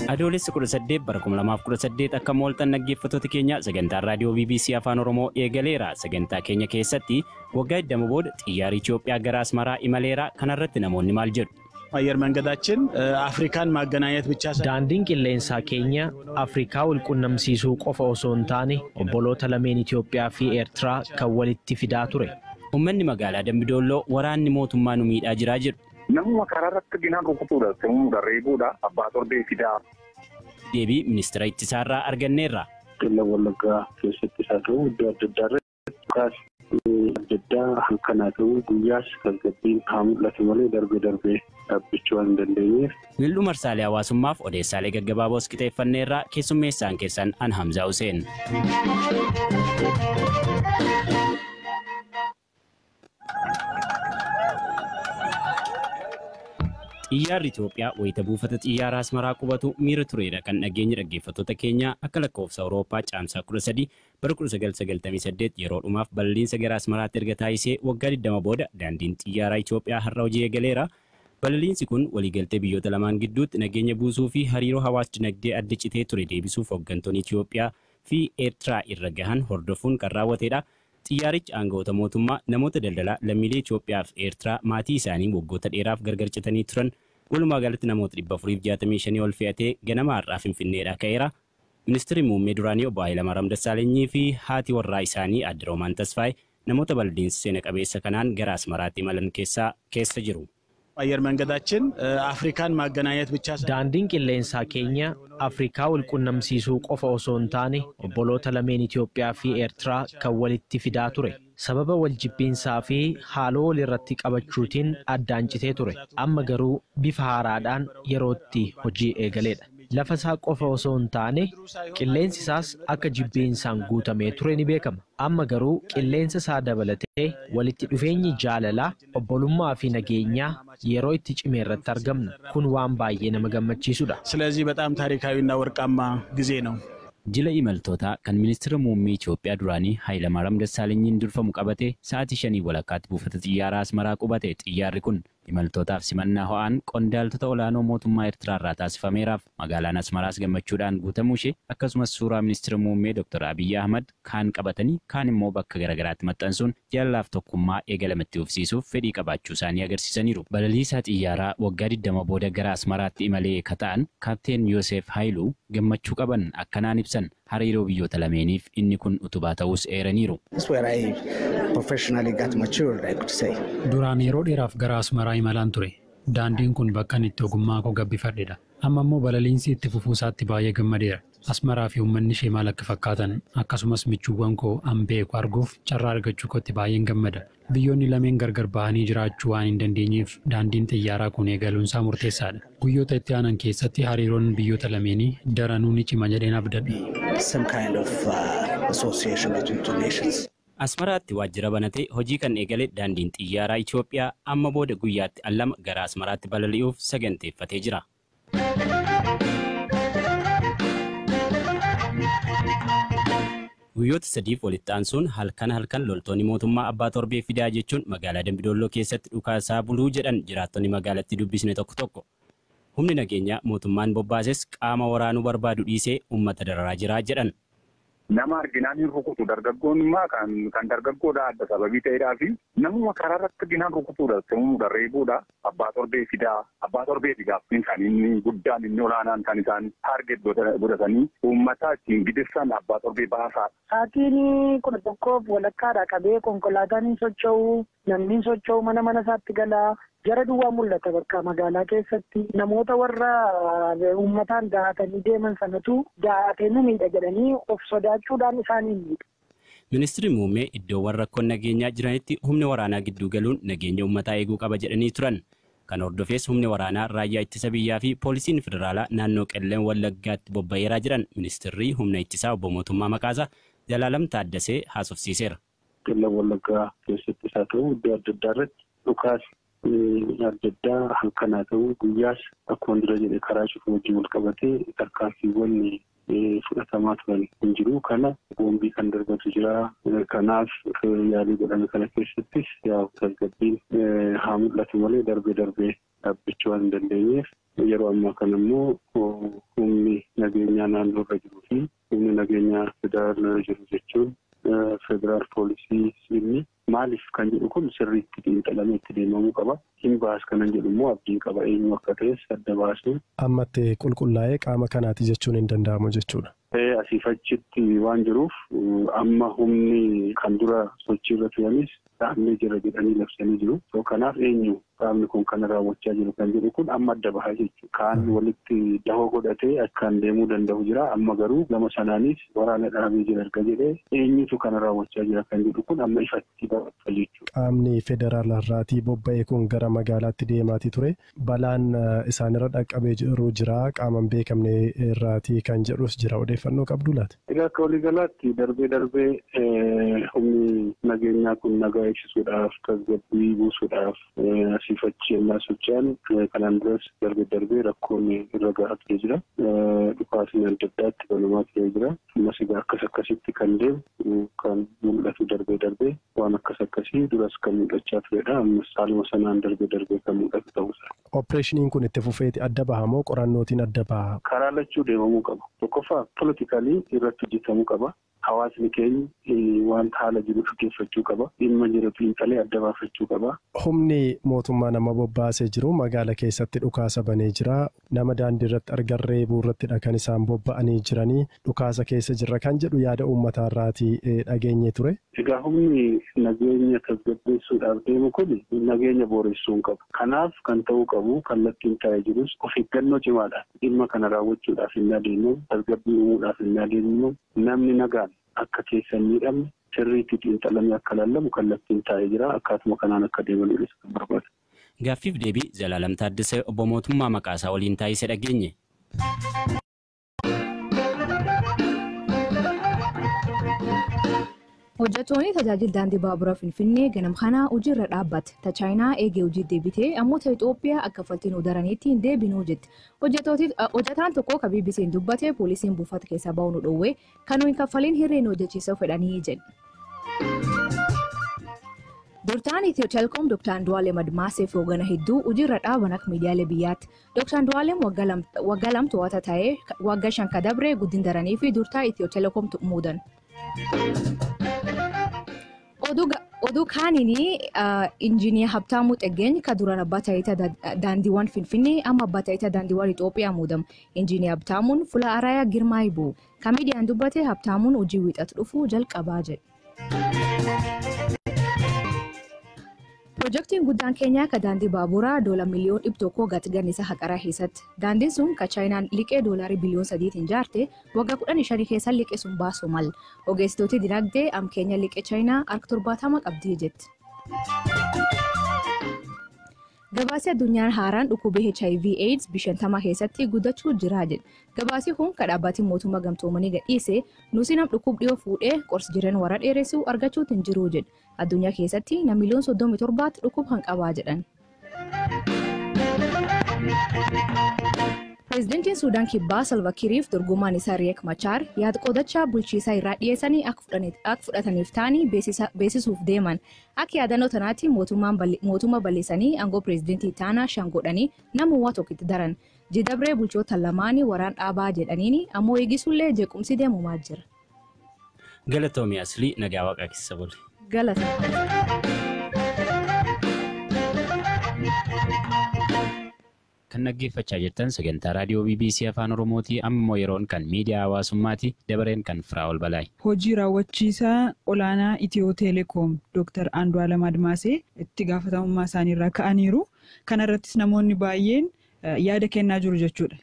Adoolessa 18 bara 2018 akka mooltan dhaggeeffattoota keenya, sagantaan raadiyoo BBC Afaan Oromoo eegaleera. Sagantaa keenya keessatti waggaa 20 booda xiyyaarri Itoophiyaa gara Asmaraa imaleera. Kanarratti namoonni maal jedhu? አየር መንገዳችን አፍሪካን ማገናኘት ብቻ ሳይሆን Daandiin qilleensaa keenya Afrikaa wal qunnamsiisuu qofa osoo hin taane, obboloota lameen Itoophiyaa fi Eertiraa kan walitti fidaa ture. Uummanni magaalaa Dambidolloo waraanni mootummaa nu miidhaa jiraa jedhu. Namuma karaa irratti ginaan rukutuudha, simuudha, reebuudha, abbaa torbee fidaa. Deebii ministeera ittisaarraa arganneerra. Qellam Wallaggaa keessattis haa ta'u, iddoo adda addaa irratti dhukaasni adda addaa halkan haa ta'u guyyaas tasgabbiin haa mul'atu malee darbee darbee dhaabbachuu waan hin dandeenyeef. Mil'uu marsaalee hawaasummaaf odeessaalee gaggabaaboos qixeeffanneerra. Keessummeessaan keessan an Hamzaa Huseen. Xiyyaarri Itoophiyaa wayita buufata xiyyaara Asmaraa qubatu miira tureedha kan dhageenye, dhaggeeffattoota keenya. Akka lakkoofsa Awurooppaa caamsaa 13 bara 1998 yeroo dhumaaf balaliinsa gara Asmaraatti erga taasisee waggaa 20 booda daandiin xiyyaaraa Itoophiyaa har'a hojii eegaleera. Balaliinsi kun waliigaltee biyyoota lamaan gidduutti nageenya buusuu fi hariiroo hawaas dinagdee adda citee ture deebisuuf hooggantoonni Itoophiyaa fi Eertiraa irra gahan hordofuun kan raawwatedha. Xiyyaarichi aangawoota mootummaa, namoota daldalaa, lammiilee Itoophiyaa fi Eertiraa maatii isaanii waggoota dheeraaf gargar citanii turan, walumaa galatti namoota 465 ol fe'atee ganama har'aa Finfinneedhaa ka'eera. Ministeerri muummee duraanii obbo Hayilamaariyaam Dassaalenyi fi haati warraa isaanii aadde Roomaan Tasfaayee namoota balaliinsa seena qabeessa kanaan gara Asmaraatti imalan keessaa keessa jiru. አየር መንገዳችን አፍሪካን ማገናኘት ብቻ ሳይሆን Daandiin qilleensaa keenya Afrikaa wal qunnamsiisuu qofa osoo hin taane, obboloota lameen Itoophiyaa fi Eertiraa kan walitti fidaa ture. Sababa wal jibbiinsaa fi haaloo wal irratti qabachuutiin addaan citee ture. Amma garuu bifa haaraadhaan yerootti hojii eegaleedha. Lafa isaa qofa osoo hin taane, qilleensi isaas akka jibbiinsaan guutamee ture ni beekama. Amma garuu qilleensa isaa dabalatee walitti dhufeenyi jaalalaa, obbolummaa fi nageenyaa yeroo itti cime irratti argamna. Kun waan baay'ee nama gammachiisudha. ስለዚህ በጣም ታሪካዊና ወርቃማ ጊዜ ነው። Jila imaltootaa kan ministeera muummee Itoophiyaa duraanii Hayilamaariyaam Dassaalenyiin durfamu qabatee sa'aatii 5:30tti buufata xiyyaaraa Asmaraa qubate. Xiyyaarri kun imaltootaaf simannaa ho'aan qondaaltota olaanoo mootummaa Eertiraa irraa taasifameeraaf. Magaalaan Asmaraas gammachuudhaan guutamuu ishee, akkasumas suuraa ministeera muummee Dr. Abiyyi Ahmad kaan qabatanii kaan immoo bakka garaagaraatti maxxansuun jaalalaaf tokkummaa eegalamatti ufsiisuuf fedhii qabaachuu isaanii agarsiisaniiru. Balaliisaa xiyyaaraa waggaa 20 booda gara Asmaraatti imalee kata'an Kaapteen Yoosef Haayiluu gammachuu qaban akkanaan ibsan. Hariiroo biyyoota lameeniif inni kun utubaa ta'us eeraniiru. That's where I professionally got matured, I could say. Duraan yeroo dheeraaf gara Asmaraa imalaan ture. Daandiin kun bakka inni itti ogummaa koo gabbifadhedha. Amma immoo balaliinsi itti fufuu isaatti baay'ee gammadeera. Asmaraa fi uummanni ishee maal akka fakkaatan, akkasumas michuuwwan koo an beeku arguuf carraa argachuu kootti baay'een gammada. Biyyoonni lameen gargar bahanii jiraachuu waan hin dandeenyeef daandiin xiyyaaraa kun eegaluunsaa murteessaadha. Guyyoota itti aanan keessatti hariiroon biyyoota lameenii daranuu ni cima jedheen abdadha. Some kind of association between two nations. Asmaraatti waajjira banatee hojii kan eegale daandiin xiyyaaraa Itoophiyaa amma booda guyyaatti al lama gara Asmaraatti balali'uuf saganteeffatee jira. Guyyoota sadiif walitti aansuun halkan halkan loltoonni mootummaa abbaa torbee fidaa jechuun magaalaa Dambidolloo keessatti dhukaasaa buluu jedhan jiraattonni magaalatti dubbisne tokko tokko. Humni nageenyaa mootummaan bobbaases qaama waraanuu barbaadu dhiisee uummata dararaa jiraa jedhan. Nama arginaan hin rukutu, dargaggoon kan dargaggoodha adda sababii ta'eedhaa fi namuma karaa irratti ginaan rukutuudha, simuudha, reebuudha, abbaa torbee fidaa, abbaa torbee fi gaaffiin kan inni guddaan, inni olaanaan kan isaan taarget godhatanii uummata ittiin gidirsan abbaa torbee baasaadha. Sa'aatiin 11:30dha qabee konkolaataan hin socho'u, namni hin socho'u, mana mana isaatti galaa. Jara duwwaa mul'ata bakka magaalaa keessatti. Namoota warra uummataan dahatanii deeman sanatu dahatee nu miidha jedhanii of sodaachuudhaan isaaniin miidha. Ministeerri muummee iddoowwan rakkoon nageenyaa jiranitti humni waraanaa gidduu galuun nageenya uummataa eeguu qaba jedhanii turan. Kan hordofees humni waraanaa raayyaa ittisa biyyaa fi poolisiin federaalaa naannoo Qellem Wallaggaatti bobba'eeraa jiran ministeerri humna ittisaa obbo Mootummaa Maqaasaa Jalaalam Taaddasee haasofsiiseera. Qellam Wallaggaa keessattis haa ta'u, iddoo adda addaa irratti dhukaasni adda addaa halkan haa ta'u guyyaas akkuma dura jedhe karaa cufuu wajjin wal qabatee tarkaanfiiwwan fudhatamaa turan hin jiru. Kana boombii kan darbatu jira. Kanaaf yaalii godhame kana keessattis tasgabbiin haa mul'atu malee darbee darbee dhaabbachuu waan hin dandeenyeef yeroo ammaa kana immoo humni nageenyaa naannoo irra jiruu fi humni nageenyaa federaalaa irra jiru jechuun federaal poolisii inni maaliif kan jedhu kun sirriitti xiinxalamee itti deemamuu qaba. Hin baas kanan jedhu immoo abdiin qaba eenyu akka ta'es adda baasuu. Ammatti qulqullaa'ee qaama kanaati jechuun hin danda'amu jechuudha. Asiif achitti waan jiruuf amma humni kan dura sochii irra turanis dhaabnee jira jedhanii labsanii jiru. Kanaaf eenyu qaamni kun kana raawwachaa jiru kan jedhu kun amma adda bahaa jechuudha. Kaan walitti dahoo godhatee akkaan deemuu danda'u jira. Amma garuu gama sanaanis waraana dhaabee jira erga jedhee eenyutu kana raawwachaa jira kan jedhu kun amma ifatti baha jechuudha. Qaamni federaalarraatii bobba'e kun gara magaalaatti deemaatii ture. Balaan isaanirra dhaqqabee jiru jira. Qaama hin beekamne irraatii kan jedhus jira. Odeeffannoo qabdu laata? Egaa akka waliigalaatti darbee darbee humni nageenyaa kun nagaa eegsisuudhaaf tasgabbii buusuudhaaf asiif achi yennaa socho'an kanaan duras darbee darbee rakkoon irra gahaa ture jira. Dhukaasni adda addaatti banamaa ture jira. Ammas egaa akkas akkasitti kan deemu kan mul'atu darbee darbee waan akkas akkasii duras kan mul'achaa turedha. Ammas haaluma sanaan darbee darbee kan mul'atu ta'uusaa. Opereeshiniin kun itti fufeeti adda baha moo qorannootiin adda baha? Karaa lachuu deemamuu qaba. Tokkoffaa politikaalii irratti hojjetamuu qaba. Hawaasni keenya wanta haala jiru dhaggeeffachuu qaba. Dhimma jiru xiinxalee adda baafachuu qaba. Humni mootummaa nama bobbaasee jiru magaala keessatti dhukaasa banee jira. Nama daandii irratti argan reebuu irrattidha kan isaan bobba'anii jiranii dhukaasa keessa jirra kan jedhu yaada uummataa irraatii dhageenye ture. Egaa humni nageenya tasgabbeessuudhaaf deemu kun nageenya booressuu hin qabu. Kanaaf kan ta'uu qabu kallattiin taa'ee jirus of eeggannoo cimaadha. Dhimma kana raawwachuudhaaf hin adeemu, tasgabbii uumuudhaaf hin adeemu, namni nagaan akka keessa hin miidhamne sirriitti xiinxalamee akka laallamu kallattiin taa'ee jira. Akkaatuma kanaan akka deeman kan barbaadu. Gaaffiif deebii Zalaalam Taaddasee obbo Mootummaa Maqaasaa waliin taasise dhageenye. Hojjettoonni tajaajila daandii baaburaa Finfinnee ganam kana hojiirra dhaabbate. Ta Chaayinaa eegee hojii deebitee ammoo ta Itoophiyaa akka kaffaltiin daraniitti hin deebinuu jetti. Hojjetaan tokko ka BBC'n dubbate poolisiin buufata keessaa ba'uu nu dhoowwe kan hin kaffaliin hirreen hojjechiisuu fedhanii jedhe. Dooktaraan Itiyoo Telekoom Dooktar Andu'aalem Admaasee fi hoogganaa hedduu hojiirra dhaaban akka miidiyaalee biyyaatti. Dooktar Andu'aalem waggaa 2 to'ata ta'ee waggaa 5 ka dabre guddin daranii fi durtaa Itiyoo Telekoom muudan. Oduu kaaniin injiiniyaa Habtaamuu Xeggeenyi ka duraan abbaa taayitaa daandiiwwan Finfinnee amma abbaa taayitaa daandiiwwan Itoophiyaa muudama. Injiiniyaa Habtaamuun fuula Araayaa Girmaa bu'u. Ka miidiyaan dubbate Habtaamuun hojii wiixatu dhufuu jalqabaa jedhe. Pirojektiin guddaan Keenyaa ka daandii baaburaa $1 miliyoona 100 gati gannisaa haqaraa keessatti. Daandiin sun ka Chaayinaan liqee $3 biliyoona jaarte waggaa 15 keessa liqee sun baasuu mal. Ogeessitooti dinagdee am Keenya liqee Chaayinaa harka 70 qabdii jetti. Gabaasii addunyaan haaraan dhukkubee HIV AIDS 50 keessatti guddachuu jira jedhe. Gabaasii kun ka dhaabbatiin mootummaa gamtoomanii gadhiise nusi nam dhukkub dhiyoo fuudhee qorsi jiran warra dheeressuu argachuutu hin jiru jedhe. Addunyaa keessatti nam miliyoona 37 dhukkub kan qabaa jedhan. Pireezidantiin Suudaan Kibbaa Salva Kiiriif dorgomaan isaa Riek Machaar yaada qodachaa bulchiisaa irraa dhiyeessanii akka fudhataniif ta'anii beeksisuuf deeman. Akka yaadannoo tanaatti mootummaa balleessanii aangoo pireezidantii taanaa shan godhanii namummaa tokkotti daran. Jidabree bulchoota lamaanii waraan dhaabaa jedhaniin ammoo eegisuullee jeequmsi deemumaa jira. Galatoomii Aslii nagaa waaqaa keessa buli. Galata. Kan dhaggeeffachaa jirtan sagantaa raadiyoo BBC Afaan Oromooti. Amma immoo yeroon kan miidiyaa hawaasummaati. Dabareen kan Firaa'ol Balaay. Hojii raawwachiisaa olaanaa Itiyoo Telekoom Dr. Andu'aalem Admaasee itti gaafatamummaa isaaniirraa ka'aniiru. Kana irrattis namoonni baay'een yaada kennaa jiru jechuudha.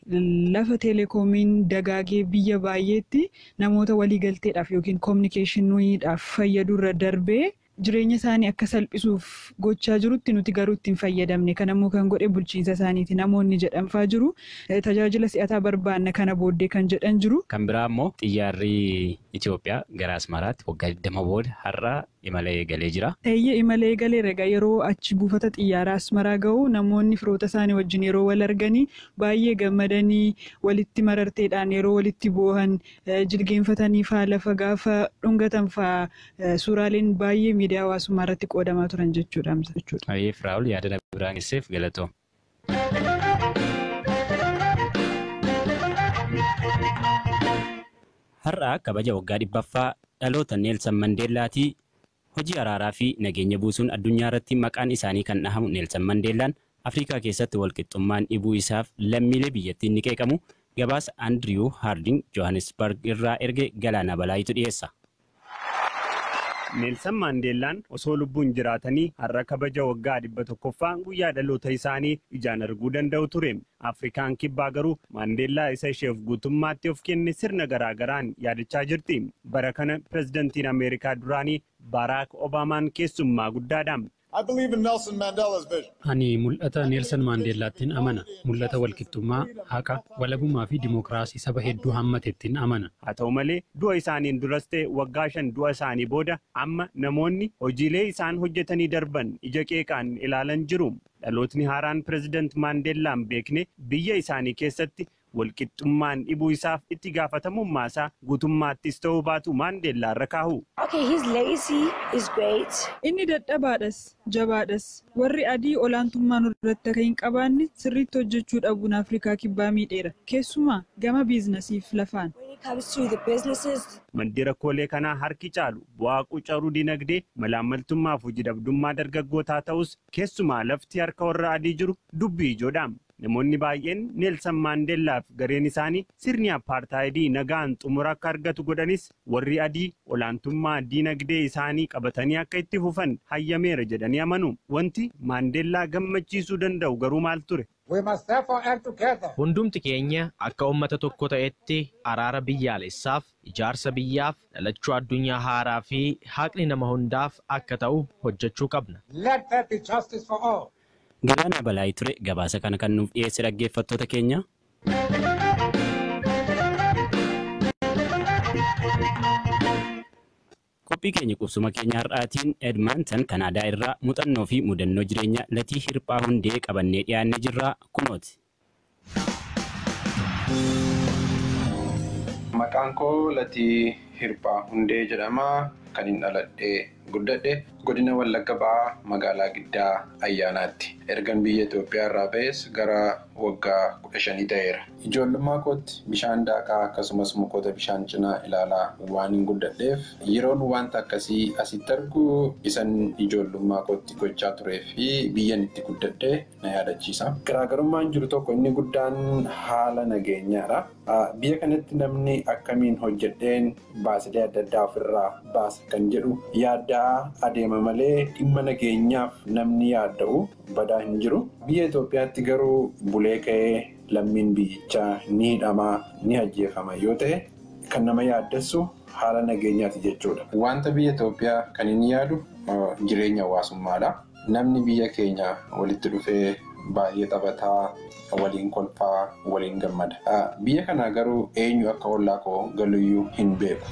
Lafa teelekoomiin dagaagee biyya baay'eetti namoota waliigalteedhaaf yookiin kominikeeshiniidhaaf fayyadurra darbee jireenya isaanii akka salphisuuf gochaa jirutti nuti garuu ittiin fayyadamne. Kanammoo kan godhe bulchiinsa isaaniiti namoonni jedhanfaa jiru. Tajaajila si'ataa barbaanna kana booddee kan jedhan jiru. Kan biraa immoo xiyyaarri Itoophiyaa gara Asmaraatti waggaa 20 booda har'a imala eegalee jira. Eeyyee, imala eegaleera. Egaa yeroo achi buufata xiyyaaraa Asmaraa gahu namoonni firoota isaanii wajjin yeroo wal arganii baay'ee gammadanii, walitti mararteedhaan yeroo walitti boohan, jilgeenfatanii faa lafa gaafa dhungatan faa suuraaleen baay'ee miidiyaa hawaasummaa irratti qoodamaa turan jechuudha. Ayyee Firaa'ol, yaada na biraan geesseef galatoo. Har'a kabaja waggaa 100ffaa dhaloota Neelsan Mandeellaatii. Hojii araaraa fi nageenya buusuun addunyaa irratti maqaan isaanii kan dhahamu Neelsan Mandeellaan Afrikaa keessatti walqixxummaan dhibuu isaaf lammiilee biyyattiin ni qeeqamu. Gabaasa Andiriw Haarding Johannesburg irraa erge Galaanaa Balaayitu dhiyeessa. Neelsan Maandeellaan osoo lubbuun jiraatanii har'a kabaja waggaa 100ffaa guyyaa dhaloota isaanii ijaan arguu danda'u ture. Afrikaan Kibbaa garuu Maandeellaa isa isheef guutummaatti of kenne sirna garaagaraan yaadachaa jirti. Bara kana pirezidantiin Ameerikaa duraanii Baraak Obaamaan keessummaa guddaadha. Ani mul'ata Neelsan Maandeellaattiin amana. Mul'ata walqixxummaa, haqa, walabummaa fi dimookiraasii saba hedduu hammatettiin amana. Haa ta'u malee, du'a isaaniin duras ta'e waggaa 5 du'a isaanii booda amma namoonni hojiilee isaan hojjetanii darban ija qeeqaan ilaalan jiru. Dhalootni haaraan pireezidant Maandeellaan beekne biyya isaanii keessatti walqixxummaan dhibuu isaaf itti gaafatamummaa isaa guutummaattis ta'uu baatu Maandeellaa irra kaahu. Inni dadhabaadhas, jabaadhas. Warri adii olaantummaa nurratti akka hin qabaanne sirriitti hojjechuu dhabuun Afrikaa Kibbaa miidheera. Keessumaa gama biizinasiif lafaan. Maddi rakkoolee kanaa harki caalu bu'aa qucaruu dinagdee, malaammaltummaa fi hojii dhabdummaa dargaggootaa ta'us, keessumaa lafti harka warra adii jiru dubbii ijoodha. Namoonni baay'een Neelsan Maandeellaa fi gareen isaanii sirni apartaayidii nagaan xumura akka argatu godhanis, warri adii olaantummaa dinagdee isaanii qabatanii akka itti fufan hayyameera jedhanii amanu. Wanti Maandeellaa gammachiisuu danda'u garuu maal ture? Hundumti keenya akka uummata tokko ta'etti araara biyyaalessaaf, ijaarsa biyyaaf, dhalachuu addunyaa haaraa fi haqni nama hundaaf akka ta'u hojjechuu qabna. Galaanaa Balaayii ture gabaasa kana kan nuuf dhiyeesse, dhaggeeffattoota keenya. Qophii keenya qubsuma keenya har'aatiin Edmonton Kanaadaa irraa muuxannoo fi mudannoo jireenya Latii Hirphaa Hundee qabannee dhiyaannee jirra, kunooti. Maqaan koo Latii Hirphaa Hundee jedhama. Kan hin dhaladhee guddadhe godina Wallagga Ba'aa, magaalaa Giddaa Ayyaanaatti. Ergan biyya Itoophiyaa irraa ba'es gara waggaa 15 ta'eera. Ijoollummaa kootti bishaan daakaa akkasumas mukoota bishaan cinaa ilaalaa waan hin guddadheef, yeroon wanta akkasii asitti argu isan ijoollummaa kootti gochaa turee fi biyyan itti guddadhe na yaadachiisa. Garaagarummaan jiru tokko inni guddaan haala nageenyaadha. Biyya kanatti namni akkamiin hojjedheen baasilee adda addaa ofirraa baasa kan jedhu yaaddaa adeema malee dhimma nageenyaaf namni yaadda'u badaa hin jiru. Biyya Itoophiyaatti garuu bulee ka'ee lammiin biyyichaa ni hidhamaa, ni ajjeefama yoo ta'e, kan nama yaaddessu haala nageenyaati jechuudha. Wanta biyya Itoophiyaa kan inni yaadu jireenya hawaasummaadha. Namni biyya keenya walitti dhufee baay'ee taphataa, waliin kolfaa, waliin gammada. Biyya kana garuu eenyu akka ollaa koo galuyyuu hin beeku.